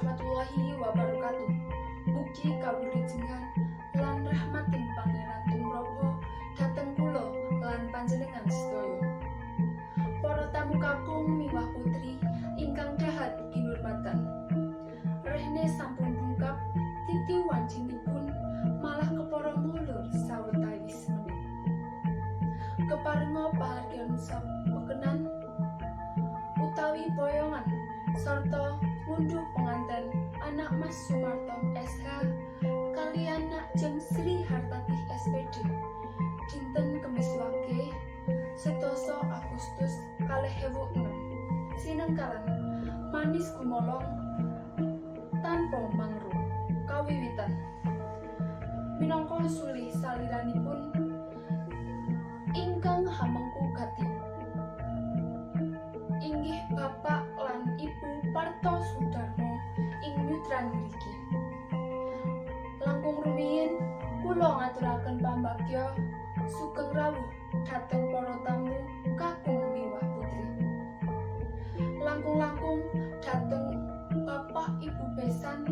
Warahmatullahi wabarakatuh. Mugi kawulujengan lan rahmating Pangeran tumraba dhateng kula lan panjenengan sedaya. Para tamu kakung miwah putri ingkang dahat kinurmatan. Rehne sampun bungkap titi wancinipun, malah kepara mulur sawetawis menit. Keparenga pahargyan sapekenan utawi boyongan sarta ngunduh penganten anak Mas Sumarto SH kaliyan Nak Jeng Sri Hartatih SPD dinten Kemis Wage 10 Agustus 2006 sinengkalan manis gumolong tanpa mangro kawiwitan minangka sulih saliranipun ingkang hamengku gati, inggih Bapak lan Ibu Parto Sudarmo ing nyutran mriki. Langkung rumiyin kula ngaturaken pambagya sugeng rawuh dhateng para tamu kakung miwah putri. Langkung-langkung dhateng Bapak Ibu besan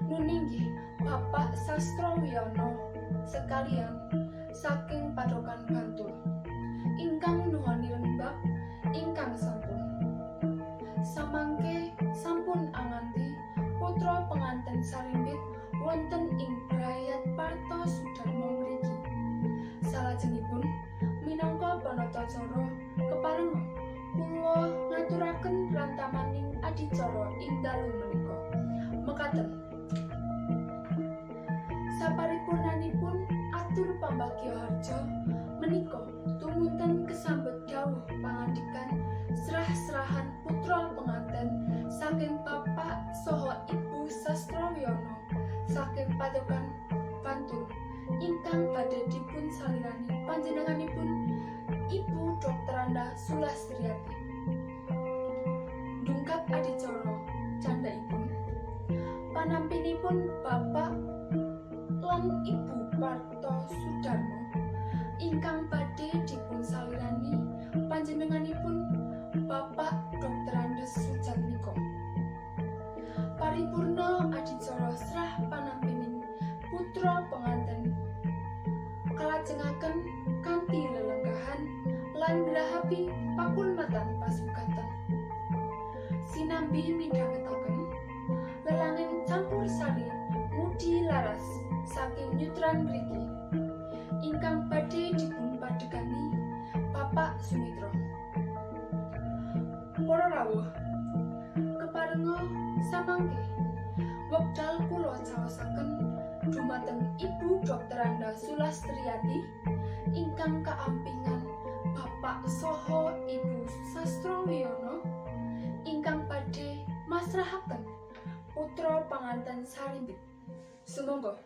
nuninggih Bapak Sastrowiyono sekalian saking Padokan Bantul ingkang nuhoni rembag ingkang sampun samangke sampun anganti putra penganten sarimbit wonten ing brayat Parto Sudarmo mriki. Salajengipun minangka panata cara, keparenga kula ngaturaken rantamaning adicara ing dalu menika. Mekaten saparipurnanipun atur pambagya harja menika, tumunten kesambet dawuh pangandikan serah-serahan putra penganten saking Bapak saha Ibu Sastrowiyono saking Padokan Bantul ingkang badhe dipun salirani panjenenganipun Ibu Dr. Sulastriati. Dungkap adicara candhaipun panampinipun Bapak lan Ibu Parto Sudarmo ingkang badhe dipun salirani panjenenganipun Bapak Drs. Sujatmiko. Paripurna adicara srah panampining putra penganten kalajengaken kanthi lelenggahan lan nglahapi pakurmatan pasugatan. Sinambi midhangetaken lelangen campur sari ngudi laras saking nyutran mriki ingkang badhe dipun padhegani Bapak Sumitra. Para rawuh, keparenga samangke wekdal kula caosaken dumateng Ibu Dr. Sulastriati ingkang kaampingan Bapak saha Ibu Sastrowiyono ingkang badhe masrahaken putra panganten sarimbit. Sumangga.